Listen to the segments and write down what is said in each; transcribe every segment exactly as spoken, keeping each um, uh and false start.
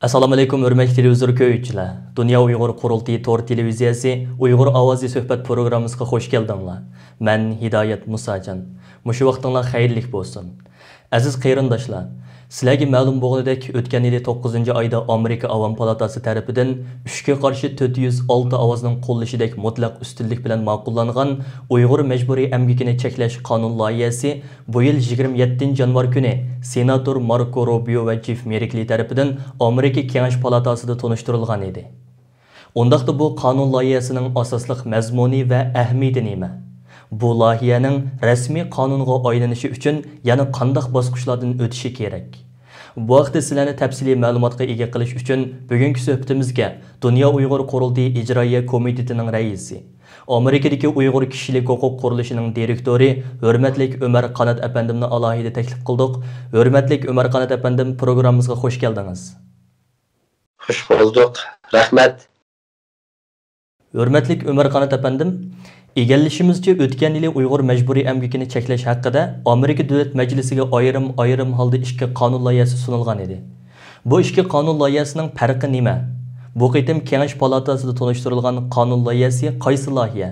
ئەسسالامۇئەلەيكۇم، ھۆرمەتلىك تېلېۋىزور كۆرگۈچىلەر! دۇنيا ئۇيغۇر قۇرۇلتىيى تور تېلېۋىزىيەسى ئۇيغۇر ئاۋازى سۆھبەت پروگراممىسىغا خۇش كەلدىڭلار. مەن ھىدايەت مۇساجان. مۇشۇ ۋاقتىڭلار خەيرلىك بولسۇن. ئەزىز قېرىنداشلار، سىلەرگە مەلۇم بولغىنىدەك، ئۆتكەن يىلى توققۇزىنچى ئايدا ئامېرىكا ئاۋام پالاتاسى تەرىپىدىن ئۈچكە قارشى تۆت يۈز ئالتە ئاۋازنىڭ قوللىشىدەك مۇتلەق ئۈستۈنلۈك بىلەن ماقۇللانغان ئۇيغۇر مەجبۇرىي ئەمگىكىنى چەكلەش قانۇن لايىھەسى بۇ يىل يىگىرمە يەتتىنچى يانۋار كۈنى سېناتور ماركو روبىيو ۋە جېف مېركلى تەرىپىدىن ئامېرىكا كېڭەش پالاتاسىدا تونۇشتۇرۇلغان ئىدى. ئۇنداقتا بۇ قانۇن لايىھەسىنىڭ ئاساسلىق مەزمۇنى ۋە ئەھمىيىتى نېمە؟ بۇ لايىھەنىڭ رەسمىي قانۇنغا ئايلىنىشى ئۈچۈن يەنە قانداق باسقۇچلاردىن ئۆتۈشى كېرەك؟ بۇ ھەقتە سىلەرنى تەپسىلىي مەلۇماتقا ئىگە قىلىش ئۈچۈن بۈگۈنكى سۆھبىتىمىزگە دۇنيا ئۇيغۇر قۇرۇلتىيى ئىجرائىيە كومىتېتىنىڭ رەئىسى، ئامېرىكىدىكى ئۇيغۇر كىشىلىك ھوقۇق قۇرۇلۇشىنىڭ دىرېكتورى ھۆرمەتلىك ئۆمەر قانات ئەپەندىمنى ئالاھىدە تەكلىپ قىلدۇق. ھۆرمەتلىك ئۆمەر قانات ئەپەندىم، پروگراممىمىزغا خۇش كەلدىڭىز. خۇش بولدۇق. رەھمەت. ھۆرمەتلىك ئۆمەر قانات ئەپەندىم، ئىگىلىشىمىزچە، ئۆتكەن يىلى ئۇيغۇر مەجبۇرىي ئەمگىكىنى چەكلەش ھەققىدە ئامېرىكا دۆلەت مەجلىسىگە ئايرىم-ئايرىم ھالدا ئىككى قانۇن لايىھەسى سۇنۇلغان ئىدى. بۇ ئىككى قانۇن لايىھەسىنىڭ پەرقى نېمە؟ بۇ قېتىم كېڭەش پالاتاسىدا تونۇشتۇرۇلغان قانۇن لايىھەسى قايسى لايىھە؟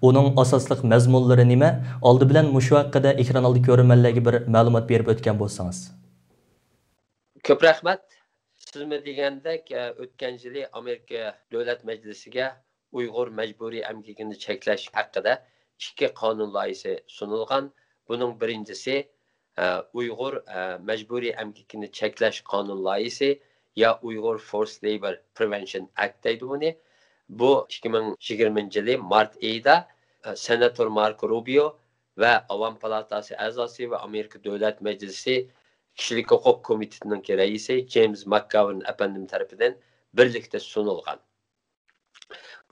ئۇنىڭ ئاساسلىق مەزمۇنلىرى نېمە؟ ئالدى بىلەن مۇشۇ ھەققىدە ئېكران ئالدى كۆرۈرمەنلەرگە بىر مەلۇمات بېرىپ ئۆتكەن بولسىڭىز. كۆپ رەھمەت. سىزمۇ دېگەندەك، ئە، ئۆتكەن يىلى ئامېرىكا دۆلەت مەجلىسىگە ئۇيغۇر مەجبۇرىي ئەمگىكىنى چەكلەش ھەققىدە ئىككى قانۇن لايىھىسى سۇنۇلغان. بۇنىڭ بىرىنچىسى، ئە، ئۇيغۇر، ئە، مەجبۇرىي ئەمگىكىنى چەكلەش قانۇن لايىھىسى يا ئۇيغۇر Forced Labor Prevention Act دەيدۇ بۇنى. بۇ ئىككى مىڭ يىگىرمىنچى يىلى مارت ئېيىدا، ئە، سېناتور ماركو روبىيو ۋە ئاۋام پالاتاسى ئەزاسى ۋە ئامېرىكا دۆلەت مەجلىسى كىشىلىك ھوقۇق كومىتېتىنىڭكى رەئىسى جېيمس ماكگاۋېرن ئەپەندىم تەرىپىدىن بىرلىكتە سۇنۇلغان.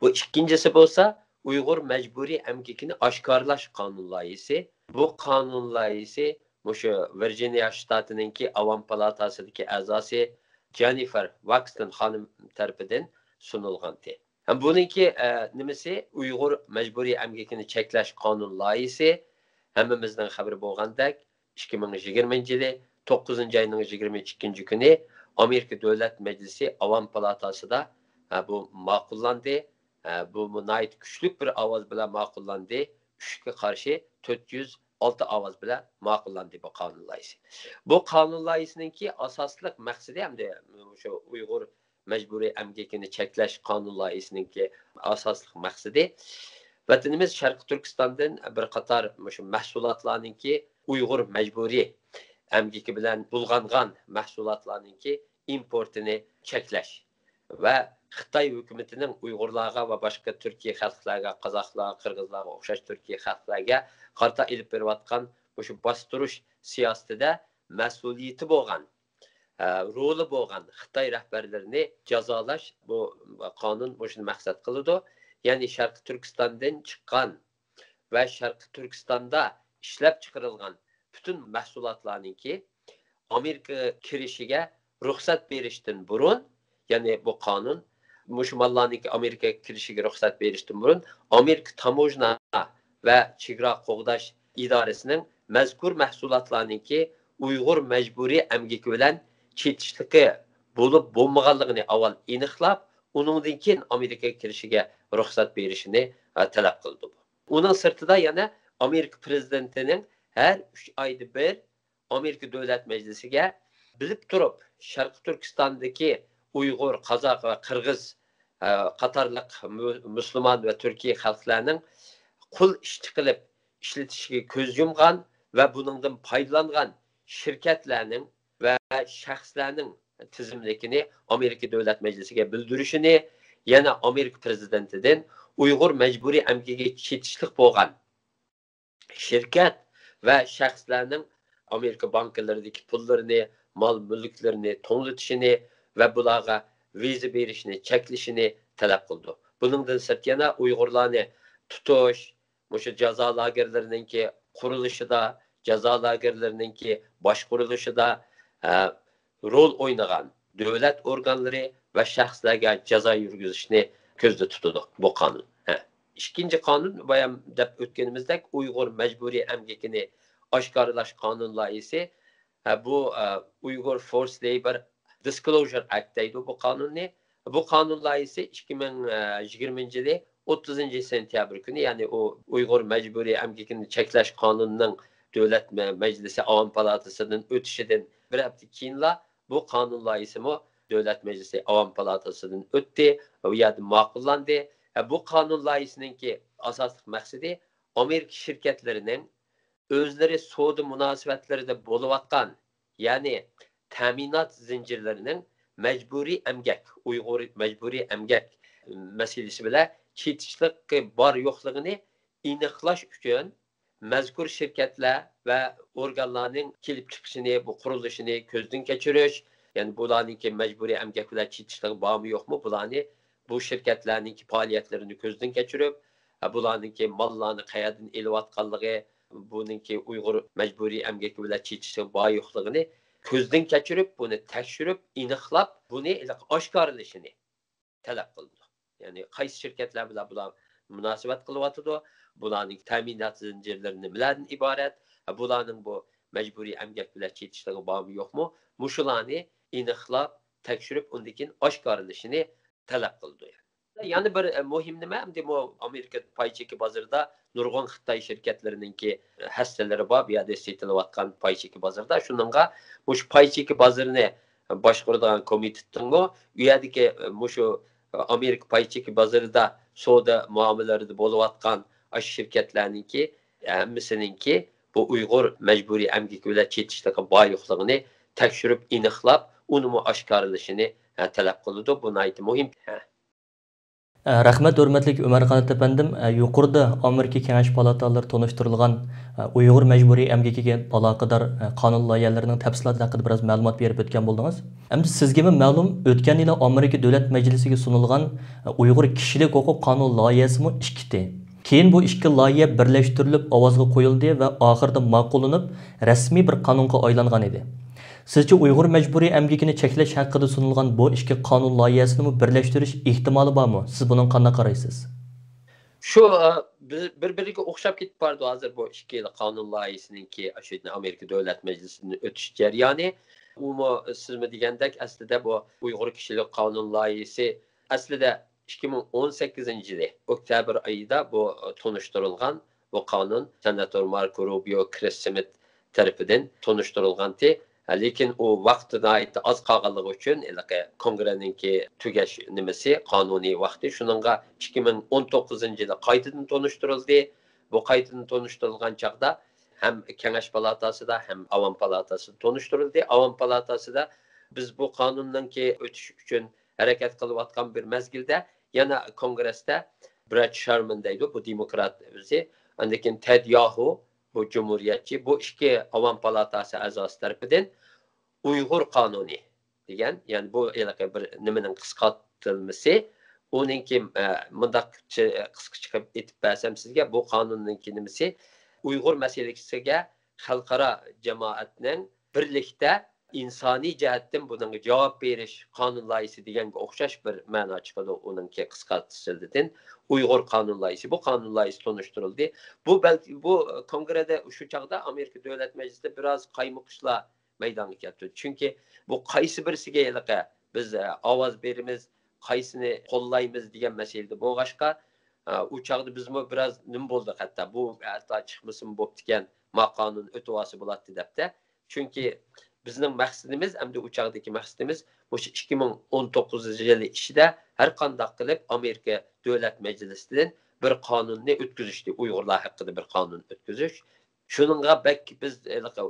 بۇ ئىككىنچىسى بولسا ئۇيغۇر مەجبۇرىي ئەمگىكىنى ئاشكارىلاش قانۇن لايىھىسى. بۇ قانۇن لايىھىسى مۇشۇ ۋىرجىنىيە شتاتىنىڭكى ئاۋام پالاتاسىدىكى ئەزاسى جېننىفېر ۋاكستون خانىم تەرىپىدىن سۇنۇلغانتى. ھەم بۇنىڭكى، ئە، نېمىسى، ئۇيغۇر مەجبۇرىي ئەمگىكىنى چەكلەش قانۇن لايىھىسى، ھەممىمىزنىڭ خەۋىرى بولغاندەك، ئىككى مىڭ يىگىرمىنچى يىلى توققۇزىنچى ئاينىڭ يىگىرمە ئىككىنچى كۈنى ئامېرىكا دۆلەت مەجلىسى ئاۋام پالاتاسىدا، ھە، بۇ ماقۇللاندى. ھە، بۇ ناھايىتى كۈچلۈك بىر ئاۋاز بىلەن ماقۇللاندى. ئۈچكە قارشى تۆت يۈز ئالتە ئاۋاز بىلەن ماقۇللاندى بۇ قانۇن لايىھىسى. بۇ قانۇن لايىھىسىنىڭكى ئاساسلىق مەقسىتى ھەمدە شۇ ئۇيغۇر مەجبۇرىي ئەمگىكىنى چەكلەش قانۇن لايىھىسىنىڭكى ئاساسلىق مەقسىتى، ۋەتىنىمىز شەرقىي تۈركىستاندىن بىر قاتار مۇشۇ مەھسۇلاتلارنىڭكى، ئۇيغۇر مەجبۇرىي ئەمگىكى بىلەن بۇلغانغان مەھسۇلاتلارنىڭكى ئىمپورتىنى چەكلەش ۋە خىتاي ھۆكۈمىتىنىڭ ئۇيغۇرلارغا ۋە باشقا تۈركىي خەلقلەرگە، قازاقلارغا، قىرغىزلارغا ئوخشاش تۈركىي خەلقلەرگە قارىتا ئېلىپ بېرىۋاتقان مۇشۇ باستۇرۇش سىياسىتىدە مەسئۇلىيىتى بولغان، ئە، رولى بولغان خىتاي رەھبەرلىرىنى جازالاش، بۇ قانۇن مۇشۇنى مەقسەت قىلىدۇ. يەنى شەرقىي تۈركىستاندىن چىققان ۋە شەرقىي تۈركىستاندا ئىشلەپچىقىرىلغان پۈتۈن مەھسۇلاتلارنىڭكى ئامېرىكىغا كىرىشىگە رۇخسەت بېرىشتىن بۇرۇن، يەنى بۇ قانۇن مۇشۇ ماللارنىڭكى ئامېرىكىغا كىرىشىگە رۇخسەت بېرىشتىن بۇرۇن، ئامېرىكا تاموژنا ۋە چېگرا قوغداش ئىدارىسىنىڭ مەزكۇر مەھسۇلاتلارنىڭكى ئۇيغۇر مەجبۇرىي ئەمگىكى بىلەن چېتىشلىقى بولۇپ بولمىغانلىقىنى ئاۋۋال ئېنىقلاپ، ئۇنىڭدىن كېيىن ئامېرىكىغا كىرىشىگە رۇخسەت بېرىشىنى، ئە، تەلەپ قىلىدۇ. ئۇنىڭ سىرتىدا يەنە ئامېرىكا پرېزىدېنتىنىڭ ھەر ئۈچ ئايدا بىر ئامېرىكا دۆلەت مەجلىسىگە بىلىپ تۇرۇپ، شەرقىي تۈركىستاندىكى ئۇيغۇر، قازاق ۋە قىرغىز، ئە، قاتارلىق مۇ-، مۇسۇلمان ۋە تۈركىي خەلقلەرنىڭ قۇل ئىشچى قىلىپ ئىشلىتىشىگە كۆز يۇمغان ۋە بۇنىڭدىن پايدىلانغان شىركەتلەرنىڭ ۋە شەخسلەرنىڭ تىزىملىكىنى ئامېرىكا دۆلەت مەجلىسىگە بىلدۈرۈشىنى، يەنە ئامېرىكا پرېزىدېنتىدىن ئۇيغۇر مەجبۇرىي ئەمگىكىگە چېتىشلىق بولغان شىركەت ۋە شەخسلەرنىڭ ئامېرىكا بانكىلىرىدىكى پۇللىرىنى، مال-مۈلۈكلىرىنى توڭلىتىشىنى ۋە بۇلارغا ۋىزا بېرىشنى چەكلىشىنى تەلەپ قىلىدۇ. بۇنىڭدىن سىرت يەنە ئۇيغۇرلارنى تۇتۇش، مۇشۇ جازا لاگېرلىرىنىڭكى قۇرۇلۇشىدا، جازا لاگېرلىرىنىڭكى باشقۇرۇلۇشىدا، ئە، رول ئوينىغان دۆلەت ئورگانلىرى ۋە شەخسلەرگە جازا يۈرگۈزۈشنى كۆزدە تۇتىدۇ بۇ قانۇن. ھە. ئىككىنچى قانۇن، بايام دەپ ئۆتكىنىمىزدەك، ئۇيغۇر مەجبۇرىي ئەمگىكىنى ئاشكارىلاش قانۇن لايىھىسى. ھە، بۇ، ئە، ئۇيغۇر Forced Labor Disclosure Act دەيدۇ بۇ قانۇننى. بۇ قانۇن لايىھىسى ئىككى مىڭ يىگىرمىنچى يىلى ئوتتۇزىنچى سېنتيابىر كۈنى، يەنى ئۇ ئۇيغۇر مەجبۇرىي ئەمگىكىنى چەكلەش قانۇنىنىڭ دۆلەت مە-، مەجلىسى ئاۋام پالاتاسىدىن ئۆتۈشىدىن بىر ھەپتە كېيىنلا بۇ قانۇن لايىھىسىمۇ دۆلەت مەجلىسى ئاۋام پالاتاسىدىن ئۆتتى، ئۇ يەردە ماقۇللاندى. ھە، بۇ قانۇن لايىھىسىنىڭكى ئاساسلىق مەقسىتى ئامېرىكا شىركەتلىرىنىڭ ئۆزلىرى سودا مۇناسىۋەتلىرىدە بولۇۋاتقان، يەنى تەمىنات زىنجىرلىرىنىڭ مەجبۇرىي ئەمگەك، ئۇيغۇر مەجبۇرىي ئەمگەك مەسىلىسى بىلەن چېتىشلىقى بار يوقلۇقىنى ئېنىقلاش ئۈچۈن، مەزكۇر شىركەتلەر ۋە ئورگانلارنىڭ كېلىپ چىقىشىنى، بۇ قۇرۇلۇشىنى كۆزدىن كەچۈرۈش، يەنى بۇلارنىڭكى مەجبۇرىي ئەمگەك بىلەن چېتىشلىقى بارمۇ يوقمۇ، بۇلارنى، بۇ شىركەتلەرنىڭكى پائالىيەتلىرىنى كۆزدىن كەچۈرۈپ، بۇلارنىڭكى ماللارنى قەيەردىن ئېلىۋاتقانلىقى، بۇنىڭكى ئۇيغۇر مەجبۇرىي ئەمگىكى بىلەن چېتىشلىقى بار يوقلۇقىنى كۆزدىن كەچۈرۈپ، بۇنى تەكشۈرۈپ، ئېنىقلاپ، بۇنى ئاشكارىلىشىنى تەلەپ قىلىدۇ. يەنى قايسى شىركەتلەر بىلەن بۇلار مۇناسىۋەت قىلىۋاتىدۇ؟ بۇلارنىڭ تەمىنات زىنجىرلىرى نېمىلەردىن ئىبارەت؟ بۇلارنىڭ بۇ مەجبۇرىي ئەمگەك بىلەن چېتىشلىقى بارمۇ يوقمۇ؟ مۇشۇلارنى ئېنىقلاپ، تەكشۈرۈپ، ئۇندىن كېيىن ئاشكارىلىشىنى تەلەپ قىلىدۇ. يەنە بىر، ئە، مۇھىم نېمە، ئەمدى بۇ ئامېرىكا پاي چېكى بازىرىدا نۇرغۇن خىتاي شىركەتلىرىنىڭكى ھەسسىلىرى بار، بۇ يەردە سېتىلىۋاتقان پاي چېكى بازىردا. شۇنىڭغا مۇشۇ پاي چېكى بازىرىنى باشقۇرىدىغان كومىتېتنىڭمۇ ئۇ يەردىكى، ئە، مۇشۇ ئامېرىكا پاي چېكى بازىرىدا سودا مۇئامىلىلىرىدە بولۇۋاتقان ئاشۇ شىركەتلەرنىڭكى ھەممىسىنىڭكى بۇ ئۇيغۇر مەجبۇرىي ئەمگىكى بىلەن چېتىشلىقى بار يوقلۇقىنى تەكشۈرۈپ ئېنىقلاپ، ئۇنىمۇ ئاشكارىلىشىنى، ھە، تەلەپ قىلىدۇ. بۇ ناھايىتى مۇھىم. ھە. ئە، رەھمەت، ھۆرمەتلىك ئۆمەر قانات ئەپەندىم. ئە، يۇقىرىدا ئامېرىكا كېڭەش پالاتالىرى تونۇشتۇرۇلغان، ئە، ئۇيغۇر مەجبۇرىي ئەمگىكىگە ئالاقىدار، ئە، قانۇن لايىھەلىرىنىڭ تەپسىلاتى ھەققىدە بىراز مەلۇمات بېرىپ ئۆتكەن بولدىڭىز. ئەمدى سىزگىمۇ مەلۇم، ئۆتكەن يىلى ئامېرىكا دۆلەت مەجلىسىگە سۇنۇلغان، ئە، ئۇيغۇر كىشىلىك ھوقۇق قانۇن لايىھەسىمۇ ئىككىتى. كېيىن بۇ ئىككى لايىھە بىرلەشتۈرۈلۈپ ئاۋازغا قويۇلدى ۋە ئاخىرىدا ماقۇللىنىپ، رەسمىي بىر قانۇنغا ئايلانغان ئىدى. سىزچە ئۇيغۇر مەجبۇرىي ئەمگىكىنى چەكلەش ھەققىدە سۇنۇلغان بۇ ئىككى قانۇن لايىھەسىنىمۇ بىرلەشتۈرۈش ئېھتىمالى بارمۇ؟ سىز بۇنىڭغا قانداق قارايسىز؟ شۇ، ئە، بىر-، بىر-بىرىگە ئوخشاپ كېتىپ بارىدۇ ھازىر بۇ ئىككىلا قانۇن لايىھىسىنىڭكى ئاشۇ ئامېرىكا دۆلەت مەجلىسىدىن ئۆتۈش جەريانى. ئۇمۇ سىزمۇ دېگەندەك، ئەسلىدە بۇ ئۇيغۇر كىشىلىك قانۇن لايىھىسى ئەسلىدە ئىككى مىڭ ئون سەككىزىنچى يىلى ئۆكتەبىر ئايىدا بۇ تونۇشتۇرۇلغان بۇ قانۇن سېناتور ماركو روبىيو كرىس سمىت تەرىپىدىن تونۇشتۇرۇلغانتى. لېكىن ئۇ ۋاقتى ناھايىتى ئاز قالغانلىقى ئۈچۈن، ھېلىقى كونگرېنىڭكى تۈگەش نېمىسى، قانۇنىي ۋاقتى، شۇنىڭغا ئىككى مىڭ ئون توققۇزىنچى يىلى قايتىدىن تونۇشتۇرۇلدى. بۇ قايتىدىن تونۇشتۇرۇلغان چاغدا ھەم كېڭەش پالاتاسىدا، ھەم ئاۋام پالاتاسىدا تونۇشتۇرۇلدى. ئاۋام پالاتاسىدا بىز بۇ قانۇننىڭكى ئۆتۈشى ئۈچۈن ھەرىكەت قىلىۋاتقان بىر مەزگىلدە يەنە كونگرېستا براد شارمان دەيدۇ، بۇ دېموكرات ئۆزى، ئاندىن كېيىن تېد ياھۇ، بۇ جۇمھۇرىيەتچى، بۇ ئىككى ئاۋام پالاتاسى ئەزاسى تەرىپىدىن ئۇيغۇر قانۇنى دېگەن، يەنى بۇ ھېلىقى بىر نېمىنىڭ قىسقارتىلمىسى، ئۇنىڭكى، ئە، مۇنداق چى-، قىسقىچە قىلىپ ئېيتىپ بەرسەم سىزگە، بۇ قانۇننىڭكى نېمىسى ئۇيغۇر مەسىلىسىگە خەلقئارا جامائەتنىڭ بىرلىكتە ئىنسانىي جەھەتتىن بۇنىڭغا جاۋاب بېرىش قانۇن لايىھىسى دېگەنگە ئوخشاش بىر مەنا چىقىدۇ ئۇنىڭكى قىسقارتىشىدىن. ئۇيغۇر قانۇن لايىھىسى، بۇ قانۇن لايىھىسى تونۇشتۇرۇلدى. بۇ بەلكى، بۇ كونگرېدە شۇ چاغدا ئامېرىكا دۆلەت مەجلىسىدە بىراز قايمۇقۇشلار مەيدانغا كەلتۈردى. چۈنكى بۇ قايسى بىرسىگە ھېلىقى بىز، ئە، ئاۋاز بېرىمىز، قايسىنى قوللايمىز دېگەن مەسىلىدە بولغاچقا، ئە، ئۇ چاغدا بىزمۇ بىراز نېمە بولدۇق، ھەتتا بۇ ھەتتا چىقمىسىمۇ بوپتىكەن، ما قانۇن ئۆتۈۋالسا بولاتتى دەپتە. چۈنكى بىزنىڭ مەقسىتىمىز، ئەمدى ئۇ چاغدىكى مەقسىتىمىز مۇشۇ ئىككى مىڭ ئون توققۇزىنچى يىل ئىچىدە ھەر قانداق قىلىپ ئامېرىكا دۆلەت مەجلىسىدىن بىر قانۇننى ئۆتكۈزۈشتى، ئۇيغۇرلار ھەققىدە بىر قانۇن ئۆتكۈزۈش. شۇنىڭغا بەك بىز ھېلىقى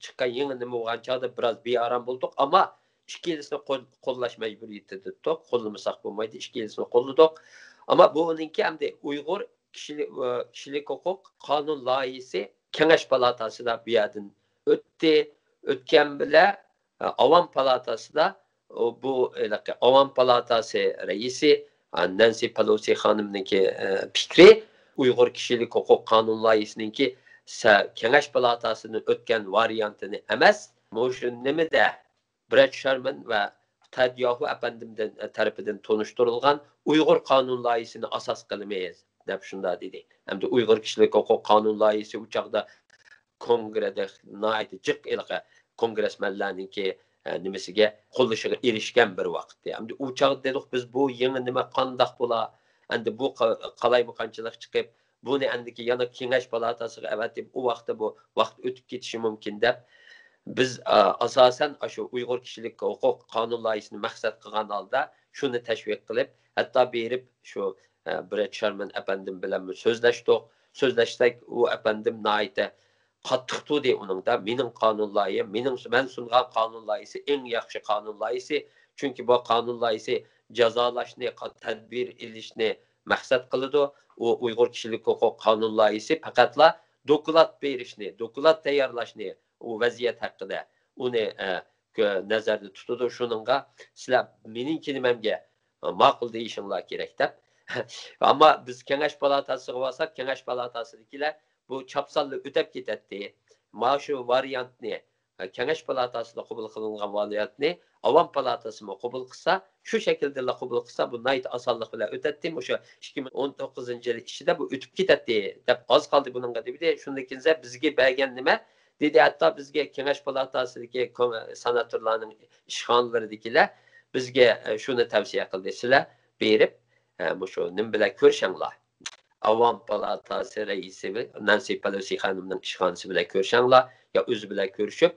چىققان يېڭى نېمە بولغان چاغدا بىراز بىئارام بولدۇق، ئەمما ئىككىلىسىنى قول-، قوللاش مەجبۇرىيىتىدە تۇردۇق، قوللىمىساق بولمايدۇ، ئىككىلىسىنى قوللىدۇق. ئەمما بۇنىڭكى ئەمدى ئۇيغۇر كىشىلىك، كىشىلىك ھوقۇق قانۇن لايىھىسى كېڭەش پالاتاسىدا بۇ يەردىن ئۆتتى. ئۆتكەن بىلەن ئاۋام پالاتاسىدا، ئۇ، بۇ ھېلىقى ئاۋام پالاتاسى رەئىسى، ئا، نەنسى پېلوسى خانىمنىڭكى، ئە، پىكرى ئۇيغۇر كىشىلىك ھوقۇق قانۇن لايىھىسىنىڭكى سە-، كېڭەش پالاتاسىدىن ئۆتكەن ۋارىيانتىنى ئەمەس، مۇشۇ نېمىدە براد شارمان ۋە تېد ياھۇ ئەپەندىمدىن، ئە، تەرىپىدىن تونۇشتۇرۇلغان ئۇيغۇر قانۇن لايىھىسىنى ئاساس قىلىمىز، دەپ شۇنداق دېدى. ئەمدى ئۇيغۇر كىشىلىك ھوقۇق قانۇن لايىھىسى ئۇ چاغدا كونگرېدە ناھايىتى جىق ھېلىقى كونگرېسمېنلەرنىڭكى ئە، نېمىسىگە، قوللىشىغا ئېرىشكەن بىر ۋاقىتتى. ئەمدى ئۇ چاغدا دېدۇق بىز، بۇ يېڭى نېمە قانداق بولا؟ ئەمدى بۇ قا-، قالايمىقانچىلىق چىقىپ، بۇنى ئەندىكى يەنە كېڭەش پالاتاسىغا ئەۋەتىپ، ئۇ ۋاقىتتا بۇ ۋاقىت ئۆتۈپ كېتىشى مۇمكىن دەپ، بىز، ئا، ئاساسەن ئاشۇ ئۇيغۇر كىشىلىك ھوقۇق قانۇن لايىھىسىنى مەقسەت قىلغان ھالدا شۇنى تەشۋىق قىلىپ، ھەتتا بېرىپ شۇ، ئە، برېت شارمان ئەپەندىم بىلەنمۇ سۆزلەشتۇق. سۆزلەشسەك، ئۇ ئەپەندىم ناھايىتى قاتتىق تۇردى ئۇنىڭدا. مېنىڭ قانۇن لايىھەم، مېنىڭ، مەن سۇنغان قانۇن لايىھىسى ئەڭ ياخشى قانۇن لايىھىسى. چۈنكى بۇ قانۇن لايىھىسى جازالاشنى، قا-، تەدبىر ئېلىشنى مەقسەت قىلىدۇ. ئۇ ئۇيغۇر كىشىلىك ھوقۇق قانۇن لايىھىسى پەقەتلا دوكلات بېرىشنى، دوكلات تەييارلاشنى، ئۇ ۋەزىيەت ھەققىدە ئۇنى، ئە، كۆ-، نەزەردە تۇتىدۇ. شۇنىڭغا سىلەر مېنىڭكى نېمەمگە ماقۇل دېيىشىڭلار كېرەك دەپ. ئەمما بىز كېڭەش پالاتاسىغا بارساق، كېڭەش پالاتاسىدىكىلەر بۇ چاپسانلا ئۆتەپ كېتەتتى. مانا شۇ ۋارىيانتنى، ئە، كېڭەش پالاتاسىدا قوبۇل قىلىنغان ۋارىيانتنى ئاۋام پالاتاسىمۇ قوبۇل قىلسا، شۇ شەكىلدىلا قوبۇل قىلسا، بۇ ناھايىتى ئاسانلىق بىلەن ئۆتەتتى. مۇشۇ ئىككى مىڭ ئون توققۇزىنچى يىل ئىچىدە بۇ ئۆتۈپ كېتەتتى دەپ ئاز قالدى بۇنىڭغا دېدى. شۇندىن كېيىن بىزگە بەرگەن نېمە؟ دېدى، ھەتتا بىزگە كېڭەش پالاتاسىدىكى كوم-، سېناتورلارنىڭ ئىشخانىلىرىدىكىلەر بىزگە، ئە، شۇنى تەۋسىيە قىلدى، سىلەر بېرىپ، ئە، مۇشۇ نېمە بىلەن كۆرۈشەڭلار. ئاۋام پالاتاسى رەئىسى نەنسى پېلوسى خانىمنىڭ ئىشخانىسى بىلەن كۆرۈشەڭلار، يا ئۆزى بىلەن كۆرۈشۈپ،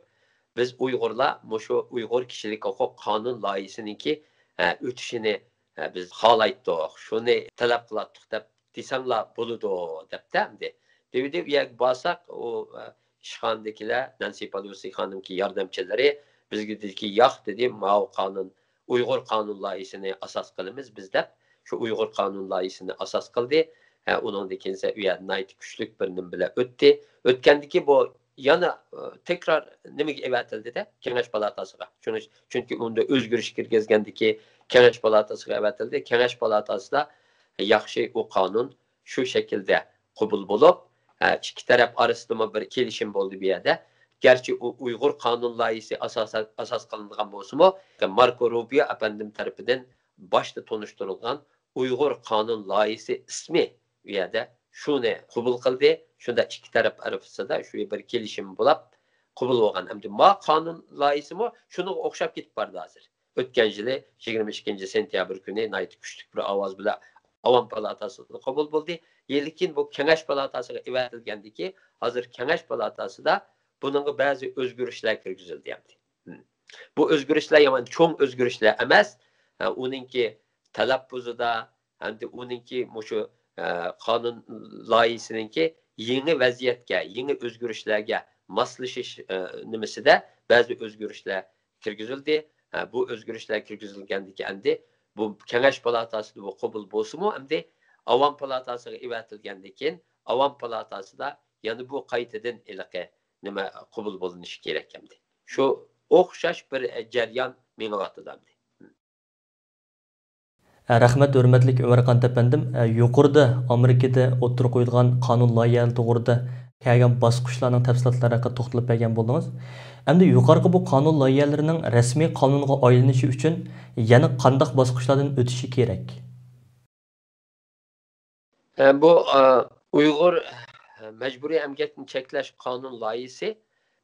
بىز ئۇيغۇرلار مۇشۇ ئۇيغۇر كىشىلىك ھوقۇق قانۇن لايىھىسىنىڭكى، ئە، ئۆتۈشىنى، ئە، بىز خالايتتۇق، شۇنى تەلەپ قىلاتتۇق دەپ دېسەڭلار بولىدۇ، دەپتۇ ئەمدى. دېۋىدى ئۇ يەرگە بارساق، ئۇ، ئە، ئىشخانىدىكىلەر، نەنسى پالوسى خانىمكى ياردەمچىلىرى بىزگە دېدىكى، ياق، دېدى، ماۋۇ قانۇن، ئۇيغۇر قانۇن لايىھىسىنى ئاساس قىلىمىز بىز دەپ، شۇ ئۇيغۇر قانۇن لايىھىسىنى ئاساس قىلدى. ھە، ئۇنىڭدىن كېيىن ئۇ يەردە ناھايىتى كۈچلۈك بىر نېمە بىلەن ئۆتتى. ئۆتكەندىكى بۇ يەنە، ئە، تەكرار نېمىگە ئەۋەتىلدى-دە؟ كېڭەش پالاتاسىغا. چۈنكى، چۈنكى ئۇندا ئۆزگىرىش كىرگۈزگەندىكى كېڭەش پالاتاسىغا ئەۋەتىلدى. كېڭەش پالاتاسىدا ياخشى، ئۇ قانۇن شۇ شەكىلدە قوبۇل بولۇپ، ئە، ئىككى تەرەپ ئارىسىدىمۇ بىر كېلىشىم بولدى بۇ يەردە. گەرچە ئۇ ئۇيغۇر قانۇن لايىھىسى ئاساسەن، ئاساس قىلىنغان بولسىمۇ، ماركو روبىيو ئەپەندىم تەرىپىدىن باشتا تونۇشتۇرۇلغان ئۇيغۇر قانۇن لايىھىسى ئىسمى ئۇ يەردە شۇنى قوبۇل قىلدى. شۇنداق ئىككى تەرەپ ئارىسىدا شۇ بىر كېلىشىم بولاپ قوبۇل بولغان. ئەمدى ما قانۇن لايىھىسىمۇ شۇنىڭغا ئوخشاپ كېتىپ بارىدۇ ھازىر. ئۆتكەن يىلى يىگىرمە ئىككىنچى سېنتيابىر كۈنى ناھايىتى كۈچلۈك بىر ئاۋاز بىلەن ئاۋام پالاتاسىدا قوبۇل بولدى. لېكىن بۇ كېڭەش پالاتاسىغا ئېۋەتىلگەندىكى، ھازىر كېڭەش پالاتاسىدا بۇنىڭغا بەزى ئۆزگىرىشلەر كىرگۈزۈلدى ئەمدى. بۇ ئۆزگىرىشلەر يامان چوڭ ئۆزگىرىشلەر ئەمەس. ئۇنىڭكى تەلەپپۇزىدا، ئەمدى ئۇنىڭكى مۇشۇ، ئە، قانۇن لايىھىسىنىڭكى يېڭى ۋەزىيەتكە، يېڭى ئۆزگىرىشلەرگە ماسلىشىش، ئە، نېمىسىدە بەزى ئۆزگىرىشلەر كىرگۈزۈلدى. ئە، بۇ ئۆزگىرىشلەر كىرگۈزۈلگەندىكىن ئەمدى بۇ كېڭەش پالاتاسىدا بۇ قوبۇل بولسىمۇ، ئەمدى ئاۋام پالاتاسىغا ئېۋەتىلگەندىن كېيىن، ئاۋام پالاتاسىدا يەنە بۇ قايتىدىن ھېلىقى نېمە قوبۇل بولۇنۇشى كېرەك ئەمدى. شۇ ئوخشاش بىر، ئە، جەريان مېڭىۋاتىدۇ ئەمدى. رەھمەت، ھۆرمەتلىك ئۆمەرقانىت ئەپەندىم، يۇقىرىدا ئامېرىكىدا ئوتتۇرىغا قويۇلغان قانۇن لايىھەلىرى توغرىدا كەلگەن باسقۇچلارنىڭ تەپسىلاتلىرى ھەققىدە توختىلىپ بەرگەن بولدىڭىز. ئەمدى يۇقىرىقى بۇ قانۇن لايىھەلىرىنىڭ رەسمىي قانۇنغا ئايلىنىشى ئۈچۈن يەنە قانداق باسقۇچلاردىن ئۆتۈشى كېرەك؟ ئە، بۇ، ئە، ئۇيغۇر، ئە، مەجبۇرىي ئەمگەكنى چەكلەش قانۇن لايىھىسى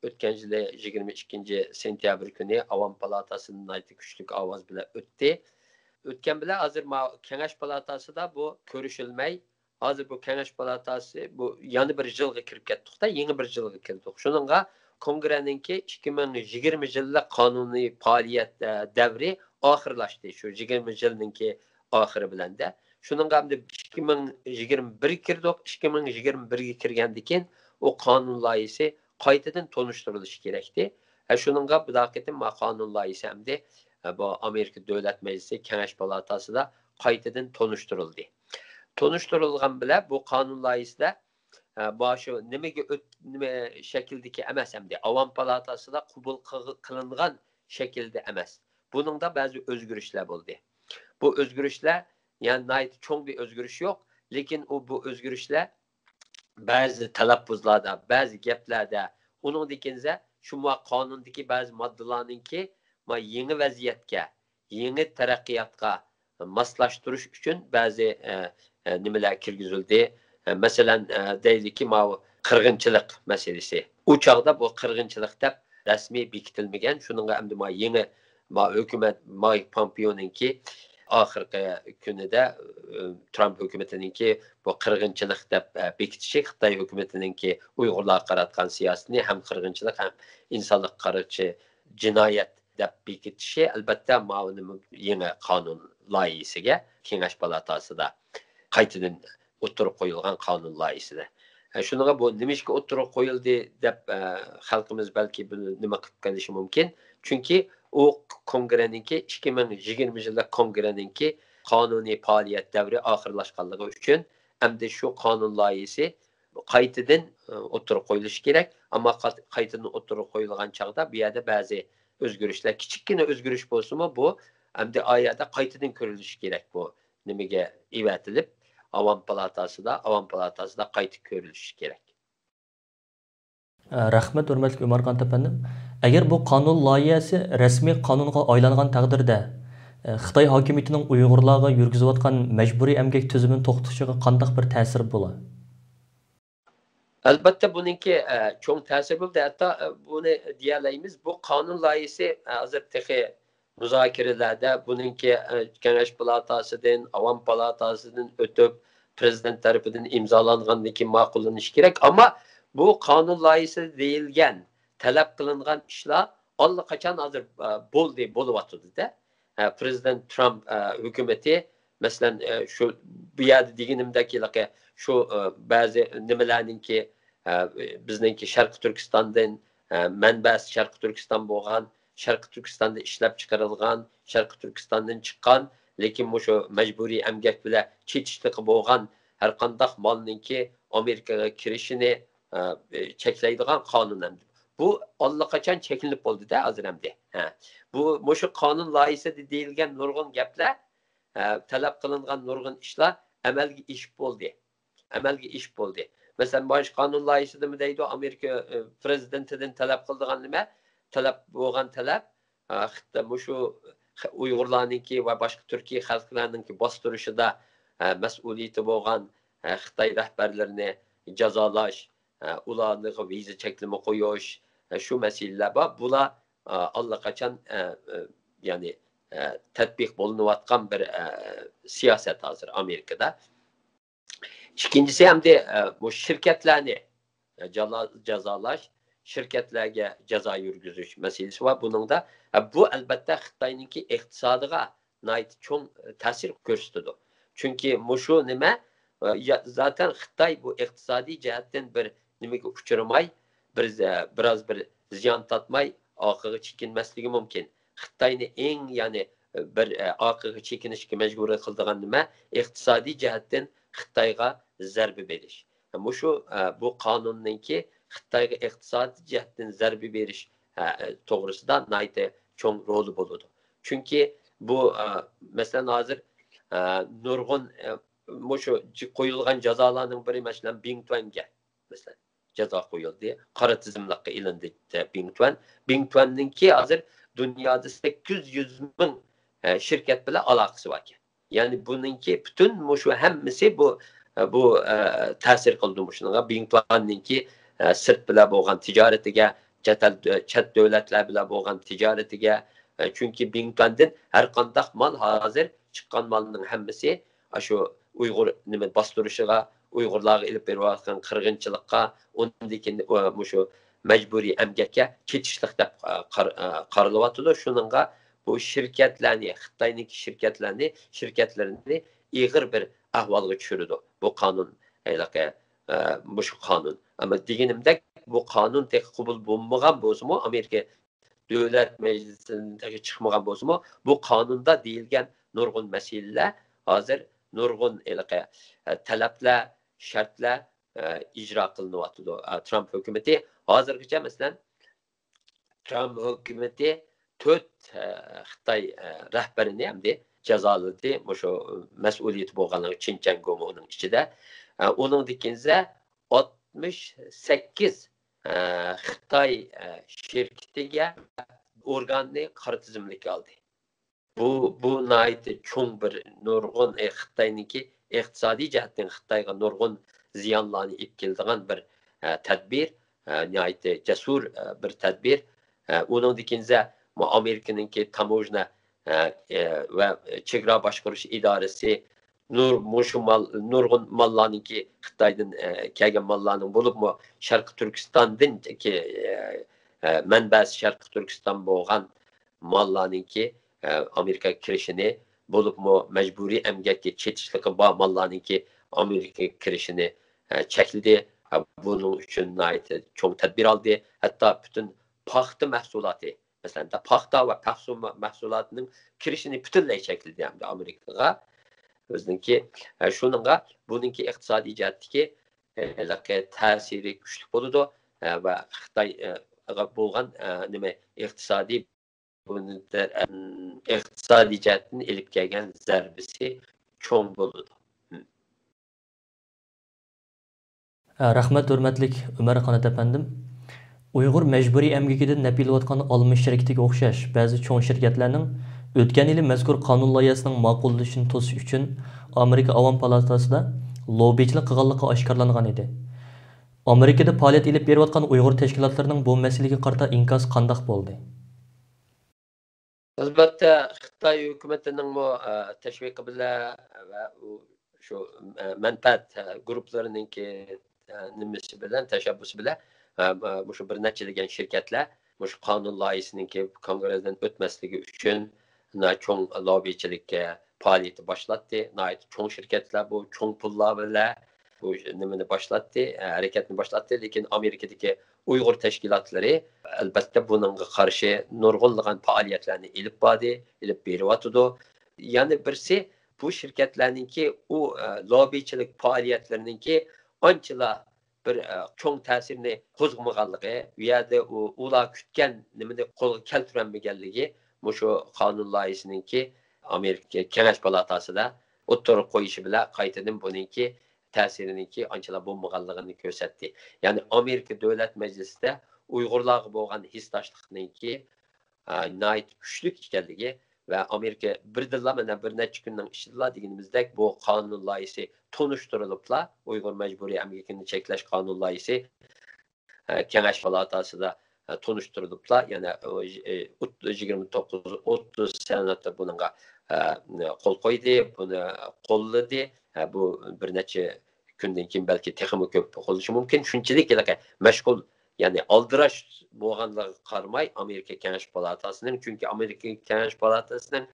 ئۆتكەن يىلى يىگىرمە ئىككىنچى سېنتيابىر كۈنى ئاۋام پالاتاسىدىن ناھايىتى كۈچلۈك ئاۋاز بىلەن ئۆتتى. ئۆتكەن بىلەن ھازىر ما-، كېڭەش پالاتاسىدا بۇ كۆرۈشۈلمەي، ھازىر بۇ كېڭەش پالاتاسى بۇ يەنە بىر يىلغا كىرىپ كەتتۇق-دە، يېڭى بىر يىلغا كىردۇق. شۇنىڭغا كونگرېنىڭكى ئىككى مىڭ يىگىرمە يىللىق قانۇنىي پائالىيەت، ئە، دەۋرى ئاخىرلاشتى، شۇ يىگىرمە يىلنىڭكى ئاخىرى بىلەن-دە. شۇنىڭغا ئەمدى ئىككى مىڭ يىگىرمە بىرگە كىردۇق. ئىككى مىڭ يىگىرمە بىرگە كىرگەندىن كېيىن ئۇ قانۇن لايىھىسى قايتىدىن تونۇشتۇرۇلۇشى كېرەكتى. ھە، شۇنىڭغا بۇ قېتىم ما قانۇن لايىھىسى ئەمدى، ھە، بۇ ئامېرىكا دۆلەت مەجلىسى كېڭەش پالاتاسىدا قايتىدىن تونۇشتۇرۇلدى. تونۇشتۇرۇلغان بىلەن بۇ قانۇن لايىھىسىدە، ھە، باشۇ نېمىگە ئۆت-، نېمە شەكىلدىكى ئەمەس ئەمدى، ئاۋام پالاتاسىدا قوبۇل قىل-، قىلىنغان شەكىلدە ئەمەس. بۇنىڭدا بەزى ئۆزگىرىشلەر بولدى. بۇ ئۆزگىرىشلەر، يەنى ناھايىتى چوڭ بىر ئۆزگىرىش يوق، لېكىن ئۇ، بۇ ئۆزگىرىشلەر بەزى تەلەپپۇزلاردا، بەزى گەپلەردە، ئۇنىڭدىن كېيىن شۇ ما قانۇندىكى بەزى ماددىلارنىڭكى ما يېڭى ۋەزىيەتكە، يېڭى تەرەققىياتقا ماسلاشتۇرۇش ئۈچۈن بەزى، ئە، ئە، نېمىلەر كىرگۈزۈلدى. ئە، مەسىلەن، ئە، دەيلىكى، ماۋۇ قىرغىنچىلىق مەسىلىسى. ئۇ چاغدا بۇ قىرغىنچىلىق دەپ رەسمىي بېكىتىلمىگەن. شۇنىڭغا ئەمدى ما يېڭى ما ھۆكۈمەت، مايك پومپېونىڭكى ئاخىرقى كۈنىدە، ئى، ترامپ ھۆكۈمىتىنىڭكى بۇ قىرغىنچىلىق دەپ، ئە، بېكىتىشى، خىتاي ھۆكۈمىتىنىڭكى ئۇيغۇرلارغا قاراتقان سىياسىتىنى ھەم قىرغىنچىلىق، ھەم ئىنسانلىققا قارشى جىنايەت دەپ بېكىتىشى، ئەلبەتتە، ماۋۇنى يېڭى قانۇن لايىھىسىگە كېڭەش پالاتاسىدا قايتىدىن ئوتتۇرىغا قويۇلغان قانۇن لايىھىسىدە. ئە، شۇنىڭغا بۇ نېمىشقا ئوتتۇرىغا قويۇلدى دەپ، ئە، خەلقىمىز بەلكى بۇنى نېمە قىلىپ قېلىشى مۇمكىن. چۈنكى ئۇ كونگرېنىڭكى، ئىككى مىڭ يىگىرمە يىللىق كونگرېنىڭكى قانۇنىي پائالىيەت دەۋرى ئاخىرلاشقانلىقى ئۈچۈن، ئەمدى شۇ قانۇن لايىھىسى قايتىدىن، ئە، ئوتتۇرىغا قويۇلۇشى كېرەك. ئەمما قا-، قايتىدىن ئوتتۇرىغا قويۇلغان چاغدا بۇ يەردە بەزى ئۆزگىرىشلەر، كىچىككىنە ئۆزگىرىش بولسىمۇ، بۇ ئەمدى ئا يەردە قايتىدىن كۆرۈلۈشى كېرەك. بۇ نېمىگە ئېۋەتىلىپ، ئاۋام پالاتاسىدا، ئاۋام پالاتاسىدا قايتا كۆرۈلۈشى كېرەك. رەھمەت، ھۆرمەتلىك ئۆمەرقانات ئەپەندىم. ئەگەر بۇ قانۇن لايىھەسى رەسمىي قانۇنغا ئايلانغان تەقدىردە، خىتاي ھاكىمىيىتىنىڭ ئۇيغۇرلارغا يۈرگۈزۈۋاتقان مەجبۇرىي ئەمگەك تۈزۈمىنى توختىتىشىغا قانداق بىر تەسىرى بولا؟ ئەلبەتتە، بۇنىڭكى، ئە، چوڭ تەسىرى بولدى. ھەتتا، ئە، بۇنى دېيەلەيمىز، بۇ قانۇن لايىھىسى، ئە، ھازىر تېخى مۇزاكىرىلەردە، بۇنىڭكى، ئە، كېڭەش پالاتاسىدىن، ئاۋام پالاتاسىدىن ئۆتۈپ، پرېزىدېنت تەرىپىدىن ئىمزالانغاندىن كېيىن ماقۇللىنىشى كېرەك. ئەمما بۇ قانۇن لايىھىسىدە دېيىلگەن، تەلەپ قىلىنغان ئىشلار ئاللىقاچان ھازىر، ئە، بولدى، بولۇۋاتىدۇ-دە. ئە، پرېزىدېنت ترامپ، ئە، ھۆكۈمىتى، مەسىلەن، ئە، شۇ بۇ يەردە دېگىنىمدەك ھېلىقى شۇ، ئە، بەزى نېمىلەرنىڭكى، ئە، بىزنىڭكى شەرقىي تۈركىستاندىن، ئە، مەنبەسى شەرقىي تۈركىستان بولغان، شەرقىي تۈركىستاندا ئىشلەپچىقىرىلغان، شەرقىي تۈركىستاندىن چىققان، لېكىن مۇشۇ مەجبۇرىي ئەمگەك بىلەن چېتىشلىقى بولغان ھەرقانداق مالنىڭكى ئامېرىكىغا كىرىشىنى، ئە، چەكلەيدىغان قانۇن ئەمدى. بۇ ئاللىقاچان چەكلىنىپ بولدى-دە ھازىر ئەمدى. ھە. بۇ، مۇشۇ قانۇن لايىھىسىدە دېيىلگەن نۇرغۇن گەپلەر، ئە، تەلەپ قىلىنغان نۇرغۇن ئىشلار ئەمەلگە ئېشىپ بولدى. ئەمەلگە ئېشىپ بولدى. مەسىلەن، مانا شۇ قانۇن لايىھىسىدىمۇ دەيدۇ، ئامېرىكا، ئە، پرېزىدېنتىدىن تەلەپ قىلىدىغان نېمە؟ تەلەپ بولغان تەلەپ، ئە، خىت-، مۇشۇ خ-، ئۇيغۇرلارنىڭكى ۋە باشقا تۈركىي خەلقلەرنىڭكى باستۇرۇشىدا، ئە، مەسئۇلىيىتى بولغان، ئە، خىتاي رەھبەرلىرىنى جازالاش، ئە، ئۇلارغا ۋىزا چەكلىمە قويۇش، ئە، شۇ مەسىلىلەر بار. بۇلار، ئە، ئاللىقاچان، ئە، ئە، يەنى، ئە، تەتبىق بولۇنۇۋاتقان بىر، ئە، سىياسەت ھازىر ئامېرىكىدا. ئىككىنچىسى، ئەمدى، ئە، بۇ شىركەتلەرنى، ئە، جالا-، جازالاش، شىركەتلەرگە جازا يۈرگۈزۈش مەسىلىسى بار. بۇنىڭدا، ئە، بۇ، ئەلبەتتە، خىتاينىڭكى ئىقتىسادىغا ناھايىتى چوڭ تەسىر كۆرسىتىدۇ. چۈنكى مۇشۇ نېمە، ئە، يا-، زاتەن خىتاي بۇ ئىقتىسادىي جەھەتتىن بىر نېمىگە ئۇچرىماي، بىر زە-، بىراز بىر زىيان تارتماي ئارقىغا چېكىنمەسلىكى مۇمكىن. خىتاينى ئەڭ، يەنى، بىر، ئە، ئارقىغا چېكىنىشكە مەجبۇر قىلىدىغان نېمە، ئىقتىسادىي جەھەتتىن خىتايغا زەربە بېرىش. مۇشۇ، ئە، بۇ قانۇننىڭكى خىتايغا ئىقتىسادىي جەھەتتىن زەربە بېرىش، ئە، توغرىسىدا ناھايىتى چوڭ رولى بولىدۇ. چۈنكى بۇ، ئە، مەسىلەن، ھازىر، ئە، نۇرغۇن، ئە، مۇشۇ جى-، قويۇلغان جازالارنىڭ بىرى، مەسىلەن، بىڭتۈەنگە، مەسىلەن، جازا قويۇلدى. قارا تىزىملىققا ئېلىندى، ئە، بىڭتۈەن. بىڭتۈەننىڭكى ھازىر دۇنيادا سەككىز يۈز مىڭ، ئە، شىركەت بىلەن ئالاقىسى باركەن. يەنى بۇنىڭكى پۈتۈن مۇشۇ ھەممىسى بۇ، بۇ، ئە، تەسىر قىلىدۇ مۇشۇنىڭغا. بىڭتۈەننىڭكى، ئە، سىرت بىلەن بولغان تىجارىتىگە، چەت ئەل، چەت دۆلەتلەر بىلەن بولغان تىجارىتىگە، ئە، چۈنكى بىڭتۈەندىن ھەر قانداق مال ھازىر چىققان مالنىڭ ھەممىسى ئاشۇ ئۇيغۇر نېمە باستۇرۇشىغا، ئۇيغۇرلارغا ئېلىپ بېرىۋاتقان قىرغىنچىلىققا، ئۇندىن كېيىن، ئە، مۇشۇ مەجبۇرىي ئەمگەككە كېتىشلىق دەپ، ئە، قار-، ئە، قارىلىۋاتىدۇ. شۇنىڭغا بۇ شىركەتلەرنى، خىتاينىڭكى شىركەتلەرنى، شىركەتلىرىنى ئېغىر بىر ئەھۋالغا چۈشۈرىدۇ. بۇ قانۇن ھېلىقى، ئە، مۇشۇ قانۇن. ئەمما دېگىنىمدەك، بۇ قانۇن تېخى قوبۇل بولمىغان بولسىمۇ، ئامېرىكا دۆلەت مەجلىسىدىن تېخى چىقمىغان بولسىمۇ، بۇ قانۇندا دېيىلگەن نۇرغۇن مەسىلىلەر ھازىر نۇرغۇن ھېلىقى، ئە، تەلەپلەر، شەرتلەر، ئە، ئىجرا قىلىنىۋاتىدۇ. ئە، ترامپ ھۆكۈمىتى ھازىرغىچە، مەسىلەن، ترامپ ھۆكۈمىتى تۆت، ئە، خىتاي، ئە، رەھبىرىنى ئەمدى جازالىدى. مۇشۇ مەسئۇلىيىتى بولغانلىقى چىن چەنگومۇ ئۇنىڭ ئىچىدە. ئە، ئۇنىڭدىن كېيىن ئاتمىش سەككىز، ئە، خىتاي، ئە، شىركىتىگە ئورگاننى قارا تىزىملىككە ئالدى. بۇ، بۇ ناھايىتى چوڭ بىر نۇرغۇن، ئە، خىتاينىڭكى ئىقتىسادىي جەھەتتىن خىتايغا نۇرغۇن زىيانلارنى ئېلىپ كېلىدىغان بىر، ئە، تەدبىر، ئە، ناھايىتى جەسۇر، ئە، بىر تەدبىر. ئە، ئۇنىڭدىن كېيىن ئامېرىكىنىڭكى تاموژنا، ئە، ئە، ۋە چېگرا باشقۇرۇش ئىدارىسى نۇر-، مۇشۇ مال، نۇرغۇن ماللارنىڭكى خىتايدىن، ئە، كەلگەن ماللارنىڭ، بولۇپمۇ شەرقىي تۈركىستاندىن، ئە، ئە، مەنبەسى شەرقىي تۈركىستان بولغان ماللارنىڭكى، ئە، ئامېرىكىغا كىرىشىنى، بولۇپمۇ مەجبۇرىي ئەمگەككە چېتىشلىقى بار ماللارنىڭكى ئامېرىكىغا كىرىشىنى، ئە، چەكلىدى. ئە، بۇنىڭ ئۈچۈن ناھايىتى چوڭ تەدبىر ئالدى. ھەتتا پۈتۈن پاختا مەھسۇلاتى، مەسىلەن، پاختا ۋە پاختا مەھسۇلاتىنىڭ كىرىشىنى پۈتۈنلەي چەكلىدى ئەمدى ئامېرىكىغا. ئۆزىنىڭكى، ئە، شۇنىڭغا، بۇنىڭكى ئىقتىسادىي جەھەتتىكى، ئە، ھېلىقى تەسىرى كۈچلۈك بولىدۇ. ئە، ۋە خىتايغا بولغان، ئە، نېمە، ئىقتىسادىي، بۇنى دە-، ئىقتىسادىي جەھەتتىن ئېلىپ كەلگەن زەربىسى چوڭ بولىدۇ. ھە، رەھمەت، ھۆرمەتلىك ئۆمەر قانات ئەپەندىم. ئۇيغۇر مەجبۇرىي ئەمگىكىدىن نەپ ئېلىۋاتقان ئالمىش شىركىتىگە ئوخشاش بەزى چوڭ شىركەتلەرنىڭ ئۆتكەن يىلى مەزكۇر قانۇن لايىھەسىنىڭ ماقۇللىنىشىنى توسۇش ئۈچۈن ئامېرىكا ئاۋام پالاتاسىدا لوببىچىلىك قىلغانلىقى ئاشكارىلانغان ئىدى. ئامېرىكىدا پائالىيەت ئېلىپ بېرىۋاتقان ئۇيغۇر تەشكىلاتلىرىنىڭ بۇ مەسىلىگە قارىتا ئىنكاسى قانداق بولدى؟ ئەلۋەتتە، خىتاي ھۆكۈمىتىنىڭمۇ، ئە، تەشۋىقى بىلەن ۋە ئۇ شۇ، ئە، مەنپەئەت، ئە، گۇرۇپپىلىرىنىڭكى، ئە، نېمىسى بىلەن، تەشەببۇسى بىلەن، ئە، مۇشۇ بىر نەچچە دېگەن شىركەتلەر مۇشۇ قانۇن لايىھىسىنىڭكى كونگرېستىن ئۆتمەسلىكى ئۈچۈن ناھايىتى چوڭ لوببىچىلىك، ئە، پائالىيىتى باشلاتتى. ناھايىتى چوڭ شىركەتلەر بۇ، چوڭ پۇللار بىلەن بۇ نېمىنى باشلاتتى، ھەرىكەتنى باشلاتتى. لېكىن ئامېرىكىدىكى ئۇيغۇر تەشكىلاتلىرى، ئەلبەتتە، بۇنىڭغا قارشى نۇرغۇنلىغان پائالىيەتلەرنى ئېلىپ باردى، ئېلىپ بېرىۋاتىدۇ. يەنە بىرسى، بۇ شىركەتلەرنىڭكى ئۇ، ئە، لوببىچىلىك پائالىيەتلىرىنىڭكى ئانچىلا بىر، ئە، چوڭ تەسىرنى قوزغىمىغانلىقى، ئۇ يەردە ئۇ، ئۇلار كۈتكەن نېمىنى قولغا كەلتۈرەلمىگەنلىكى، مۇشۇ قانۇن لايىھىسىنىڭكى ئامېرىكا كېڭەش پالاتاسىدا ئوتتۇرىغا قويۇشى بىلەن قايتىدىن بۇنىڭكى تەسىرىنىڭكى ئانچىلا بولمىغانلىقىنى كۆرسەتتى. يەنى ئامېرىكا دۆلەت مەجلىسىدە ئۇيغۇرلارغا بولغان ھېسداشلىقنىڭكى، ئا، ناھايىتى كۈچلۈك ئىكەنلىكى ۋە ئامېرىكا بىردىنلا مانا بىر نەچچە كۈننىڭ ئىچىدىلا دېگىنىمىزدەك بۇ قانۇن لايىھىسى تونۇشتۇرۇلۇپلا، ئۇيغۇر مەجبۇرىي ئەمگىكىنى چەكلەش قانۇن لايىھىسى ئە، كېڭەش پالاتاسىدا، ئە، تونۇشتۇرۇلۇپلا، يەنە، ئە، ئوت-، يىگىرمە توققۇز، ئوتتۇز سېناتور بۇنىڭغا، ئە، قول قويدى، بۇنى قوللىدى. ئە، بۇ بىر نەچچە كۈندىن كېيىن بەلكى تېخىمۇ كۆپ قوللىشى مۇمكىن. شۇنچىلىك ھېلىقى مەشغۇل، يەنى ئالدىراش بولغانلىقىغا قارىماي، ئامېرىكا كېڭەش پالاتاسىنىڭ، چۈنكى ئامېرىكا كېڭەش پالاتاسىنىڭ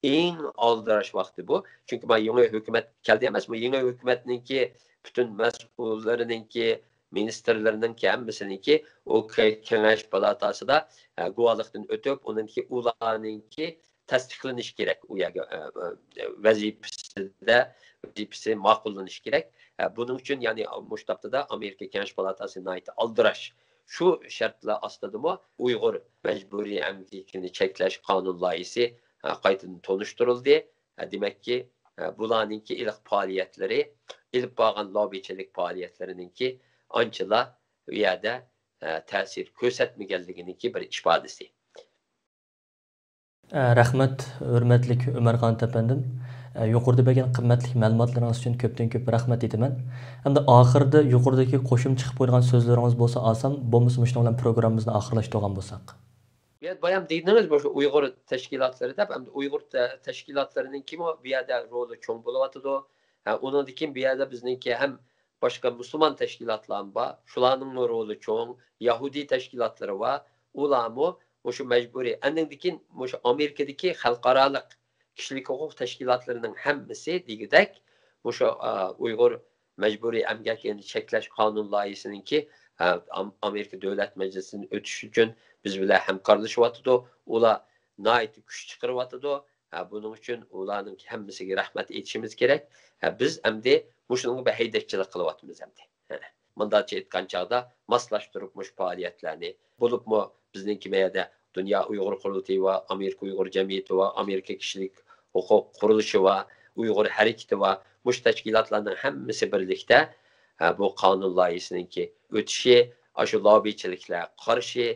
ئەڭ ئالدىراش ۋاقتى بۇ. چۈنكى مانا يېڭى ھۆكۈمەت كەلدى ئەمەسمۇ، يېڭى ھۆكۈمەتنىڭكى پۈتۈن مەسئۇللىرىنىڭكى، مىنىستىرلىرىنىڭكى ھەممىسىنىڭكى ئۇ كېڭەش پالاتاسىدا، ئە، گۇۋاھلىقتىن ئۆتۈپ، ئۇنىڭكى ئۇلارنىڭكى تەستىقلىنىشى كېرەك. ئۇ يەرگە، ئە، ئە، ۋەزىپىسىدە، ۋەزىپىسى ماقۇللىنىشى كېرەك. ئە، بۇنىڭ ئۈچۈن، يەنى، مۇشۇ ھەپتىدە ئامېرىكا كېڭەش پالاتاسى ناھايىتى ئالدىراش. شۇ شەرتلەر ئاستىدىمۇ ئۇيغۇر مەجبۇرىي ئەمگىكىنى چەكلەش قانۇن لايىھىسى، ئە، قايتىدىن تونۇشتۇرۇلدى. ئە، دېمەككى، ئە، بۇلارنىڭكى ئىلىق پائالىيەتلىرى، ئېلىپ بارغان لوببىچىلىك پائالىيەتلىرىنىڭكى ئانچىلا ئۇ يەردە، ئە، تەسىر كۆرسەتمىگەنلىكىنىڭكى بىر ئىپادىسى. ئە، رەھمەت، ھۆرمەتلىك ئۆمەرخان ئەپەندىم. ئە، يۇقىرىدا بەرگەن قىممەتلىك مەلۇماتلىرىڭىز ئۈچۈن كۆپتىن كۆپ رەھمەت ئېيتىمەن. ئەمدى ئاخىرىدا يۇقىرىدىكى قوشۇمچە قىلىپ قويىدىغان سۆزلىرىڭىز بولسا ئالسام، بولمىسا مۇشۇنىڭ بىلەن پروگراممىمىزنى ئاخىرلاشتۇرغان بولساق. يا، بايام دېدىڭىز، مۇشۇ ئۇيغۇر تەشكىلاتلىرى دەپ، ئەمدى ئۇيغۇر تە-، تەشكىلاتلىرىنىڭكىمۇ بۇ يەردە رولى چوڭ بولۇۋاتىدۇ. ھە، ئۇنىڭدىن كېيىن بۇ يەردە بىزنىڭكى ھەم باشقا مۇسۇلمان تەشكىلاتلارمۇ بار، شۇلارنىڭمۇ رولى چوڭ، يەھۇدىي تەشكىلاتلىرى بار، ئۇلارمۇ مۇشۇ مەجبۇرىي. ئاندىن كېيىن مۇشۇ ئامېرىكىدىكى خەلقئارالىق كىشىلىك ھوقۇق تەشكىلاتلىرىنىڭ ھەممىسى دېگۈدەك مۇشۇ، ئا، ئۇيغۇر مەجبۇرىي ئەمگەكنى چەكلەش قانۇن لايىھىسىنىڭكى، ئا، ئام-، ئامېرىكا دۆلەت مەجلىسىدىن ئۆتۈش ئۈچۈن بىز بىلەن ھەمكارلىشىۋاتىدۇ. ئۇلار ناھايىتى كۈچ چىقىرىۋاتىدۇ. ئا، بۇنىڭ ئۈچۈن ئۇلارنىڭ ھەممىسىگە رەھمەت ئېيتىشىمىز كېرەك. ئا، بىز ئەمدى مۇشۇنىڭغا بىر ھەيدەكچىلىك قىلىۋاتىمىز ئەمدى. مۇنداقچە ئېيتقان چاغدا ماسلاشتۇرۇپ مۇشۇ پائالىيەتلەرنى، بولۇپمۇ بىزنىڭكى مەيەردە دۇنيا ئۇيغۇر قۇرۇلتىيى بار، ئامېرىكا ئۇيغۇر جەمئىيىتى بار، ئامېرىكا كىشىلىك ھوقۇق قۇرۇلۇشى بار، ئۇيغۇر ھەرىكىتى بار. مۇشۇ تەشكىلاتلارنىڭ ھەممىسى بىرلىكتە، ھە، بۇ قانۇن لايىھىسىنىڭكى ئۆتۈشى، ئاشۇ لوببىچىلىكلەر قارشى،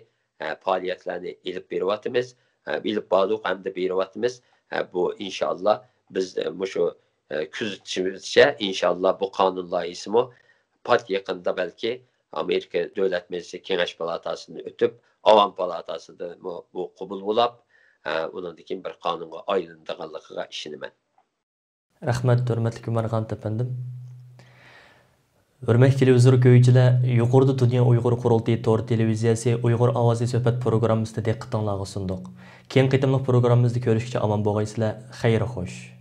ھە، پائالىيەتلەرنى ئېلىپ بېرىۋاتىمىز، ھە، ئېلىپ باردۇق ھەمدە بېرىۋاتىمىز. ھە، بۇ ئىنشاللا بىز، ئە، مۇشۇ، ئە، كۆزىتىشىمىزچە ئىنشاللا بۇ قانۇن لايىھىسىمۇ پات يېقىندا بەلكى ئامېرىكا دۆلەت مەجلىسى كېڭەش پالاتاسىدىن ئۆتۈپ، ئاۋام پالاتاسىدىمۇ بۇ قوبۇل بولاپ، ئۇنىڭدىن كېيىن بىر قانۇنغا ئايلىنىدىغانلىقىغا ئىشىنىمەن. رەھمەت، ھۆرمەتلىك ئۆمەرخان ئەپەندىم. ھۆرمەتلىك تېلېۋىزور كۆرگۈچىلەر، يۇقىرىدا دۇنيا ئۇيغۇر قۇرۇلتىيى تور تېلېۋىزىيەسى ئۇيغۇر ئاۋازى سۆھبەت پروگراممىسىنى دىققىتىڭلارغا سۇندۇق. كېيىنكى قېتىملىق پروگراممىمىزدا كۆرۈشكىچە ئامان بولغايسىلەر. خەير خوش.